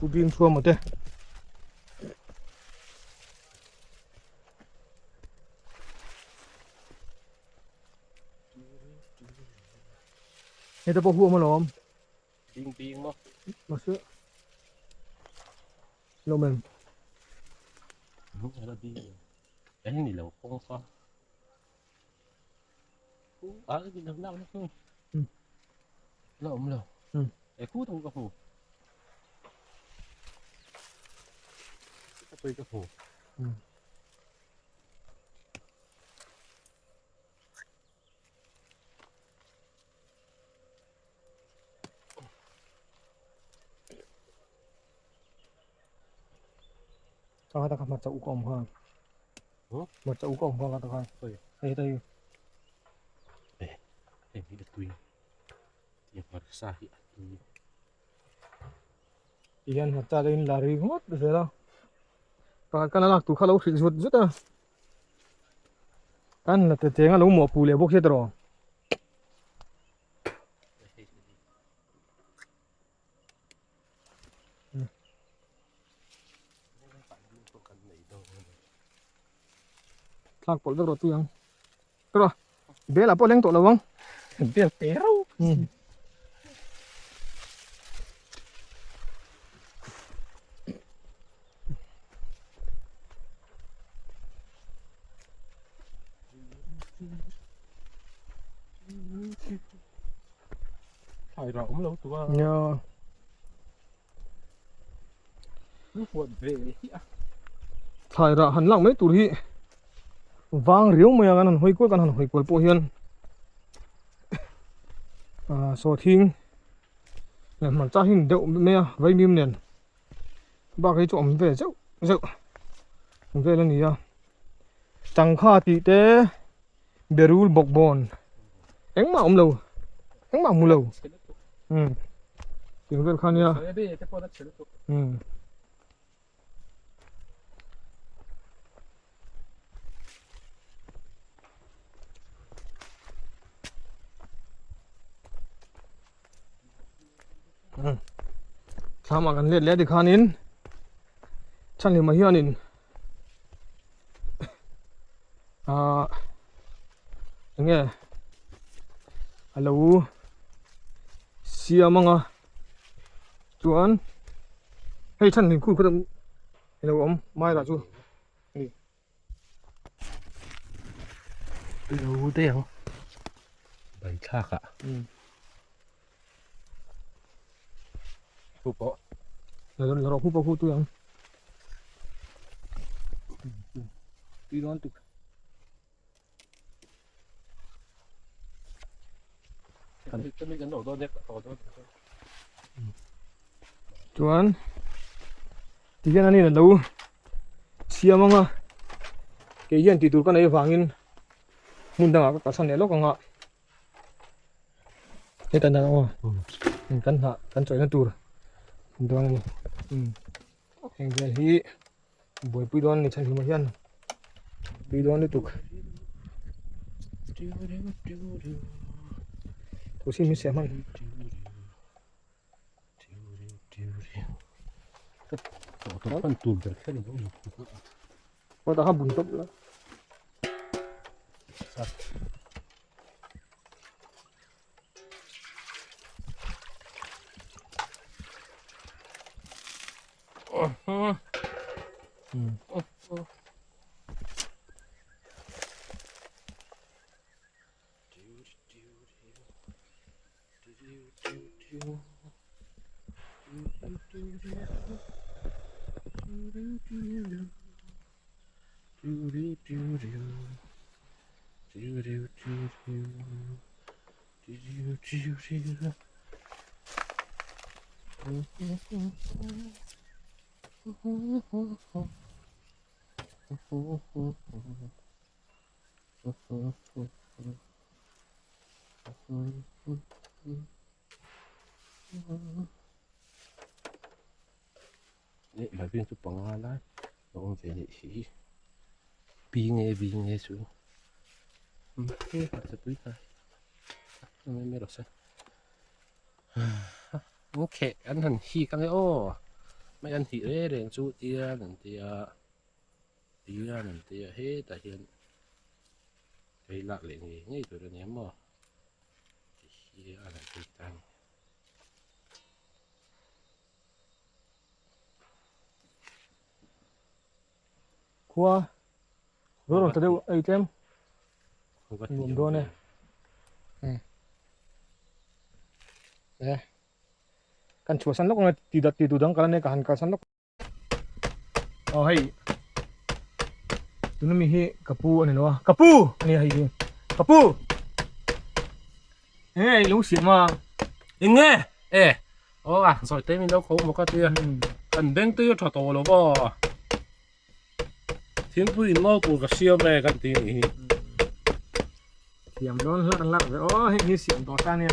Pu Bing Thuama te. Heta pawh huam alawm. Bing bing maw? Mahse lo men. Hela bing. Eng ni lo kawng kha. A ni lo lak na chu. La awm lo. E khu tang ka hmu. Ka pui ka hmu. Chang ta kha hmarcha uk a awm kha. Hmarcha uk a awm kha ta kha. Hei heta hi. Eh, hei hi a tui. Tiang hmarcha hi a tui. Ti hian hmarcha te in la ri ngawt zel a. Pakhat kan a lak tur kha lo hrilh zut zut a. Kan la te cheng a lo muah pu leh bawk sia tawh. Thlak pawlh vek rawh tui ang. Tawh bel ah pawh leng tawh lo ang. Bel te rau. Thai ra awm lo tu a. Nia. Huat ve hi a. Thlai rah han lak mai tur hi vang riau mai a kan han hawi kual kan han hawi kual pawh hian ah sawhthing leh hmarcha hi deuh mai a vaimim nen bak hi chu awm ve zeuh zeuh awm vel a ni a changkha tih te berul bawkbawn engmah awm lo engmah hmu lo umm tiang vel kha nia umm. Thlamah kan let leh tikhanin chhanhlimah hianin ah enge a lo siam ang a chuan hei chhanhlim khu kha a lo awm mairah chu a ni. Lo daih ang ban thlak ah Hu pawh. La la rawh hu pawh hu tui ang. Tui dawn tuk. Chuan tihian ani lo siam anga kei hian tih tur ka nei avangin hmun dangah ka kalsan leh lawk anga heta dan aw kan hnah kan chawihna tur dawn a ni heng vel hi buaipui dawn a ni chhanhimah hian tui dawn lutuk thu sin min siam hman Aw tah kha bun tawp la. Leh mai chu panga lai a awm ve leh hi pi nge bi nge chu he tui hnai mai mai rawh se an kheh an han hik ange aw. Mai an hih reng reng chu tian an tia tian an tia hetah hian hei lak leh ngei ngei tur a ni ang maw tihian an ti ta a ni. Khua Zo rawn ta deuh ei tlem nuam dawn e. E kan chhuahsan lawk anga ti dat ti tu dang kal ania ka han kalsan lawk. Aw hei tuna mi hi ka pu a ni lo a ka pu a nia hei hi ka pu enge i lo siam a eng nge e aw a zawi te min lo kho maw ka tia kan beng tui a tha tawh lo aw thingpui in maw tur ka siam e kan ti nih hi Siam dawn hlarh hlarh ve aw heng hi siam tawh sa ania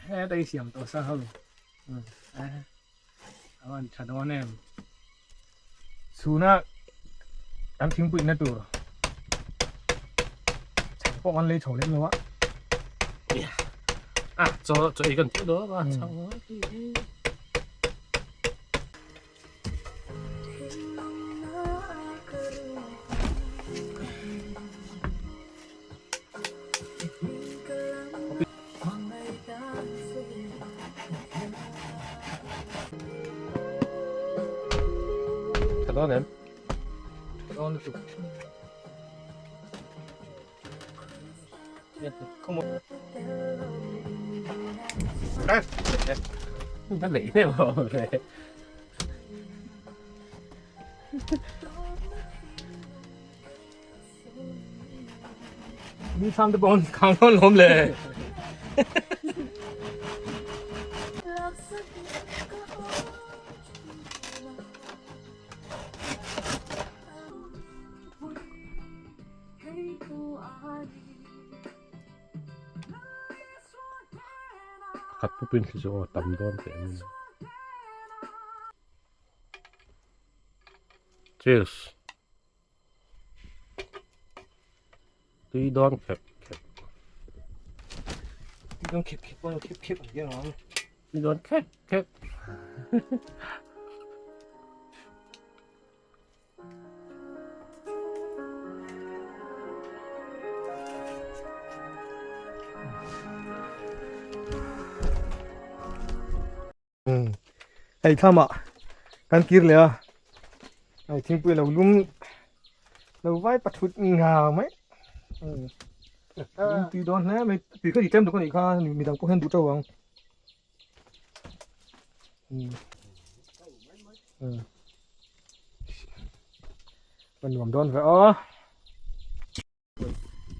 heta hi siam tawh sa ho a van tha dawn em chhuna kan thingpui na tur chhang pawh kan lei chho lem lo a a chaw chaw ei kan tih dawn a chhang Tha dawn em? Tha dawn lutuk. Nó lỉ thế mà về. Mi tham te pawh khang dawn lawm le. Pakhat pupin thli chu aw tam dawn teh ang in. Cheers. Tui dawn khep khep. Tui dawn khep khep pawh khep khep ang hian a awm. Tui dawn khep khep. Hei thlamah kan kir leh a hei thingpui lo lum lo vai pathut nga mai lum tui dawn hle mai tui kha ti tlem deuh a nih kha midang pawh hian duh teuh ang. Kan nuam dawn ve aw.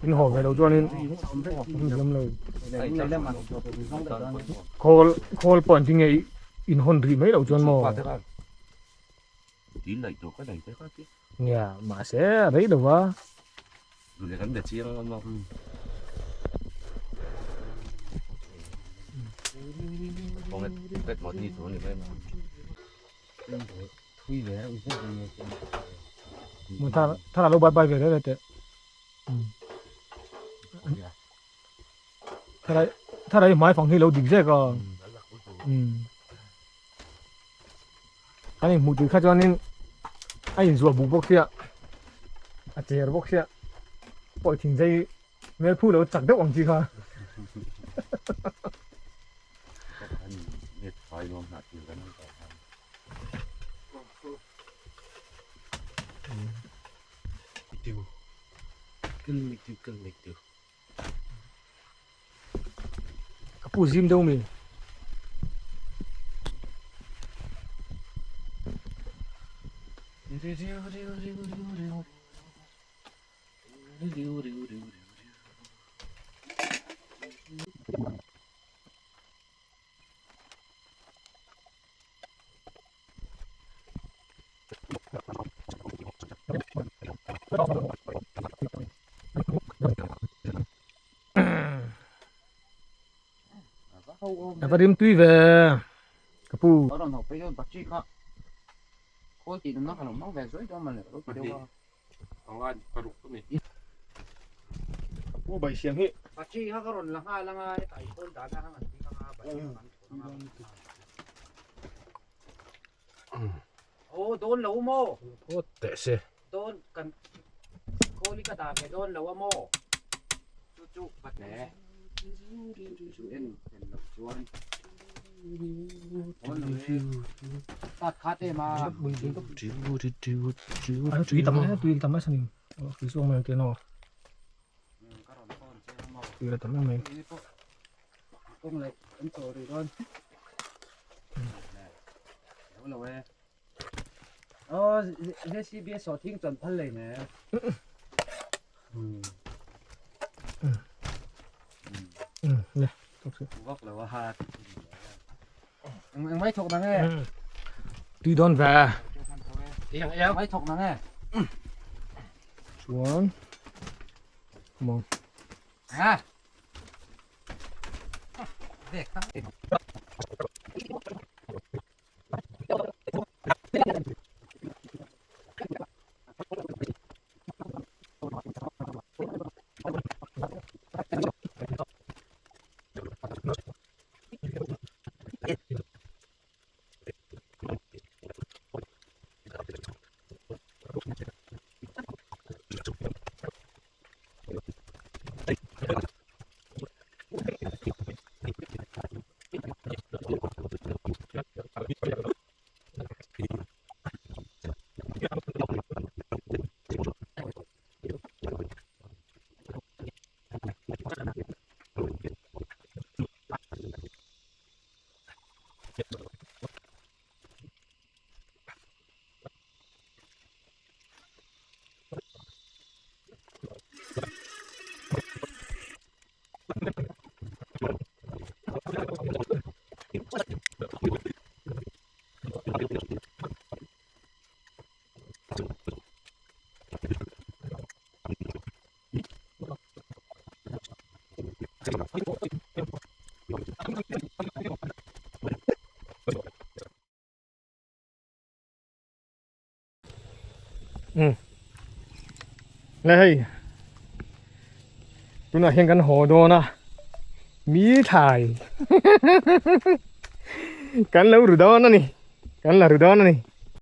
In haw ve lo chuanin awm lo. Khawl khawl pawh an ti nge in hawn rih mai loh chuan maw. Nia mahse a rei lo va. Thar lo bye bye ve rere teh. Thar thar ai hmai fang hi lo dik zek a. Kan inhmuh tih kha chuanin a inzuah buk bawk sia a cher bawk sia pawh thin zai hmel phu lo chak deuh ang chi kha. Ka pu zim deuh mi. A va rim tui ve ka pu. Ka pu bai siam hi. Aw dawn lo maw? Phawt teh se. Dawn kan khawl hi ka dah ve dawn lo a maw? Chu chu pat e. Chu chu en en loh chuan. Dawn lo e. Tat khat em a. Tui tam e, tui tam e sanin. Tui chuang mai ang te no. Ka rawn phone che a maw? Tui la tam em mai. Kawng leh an chawl rih dawn. Lo lo e. Oh, JCB sawh thing chuan phal lei ne. Le, tok se. Vak lo a ha. Eng mai thok nang e. Tui dawn ve. Eng eng. Mai thok nang e. Chuan. Come on. Ha. Le hei tunah hian kan haw dawn a mi thlai kan lo ru dawn a ni kan la ru dawn a ni.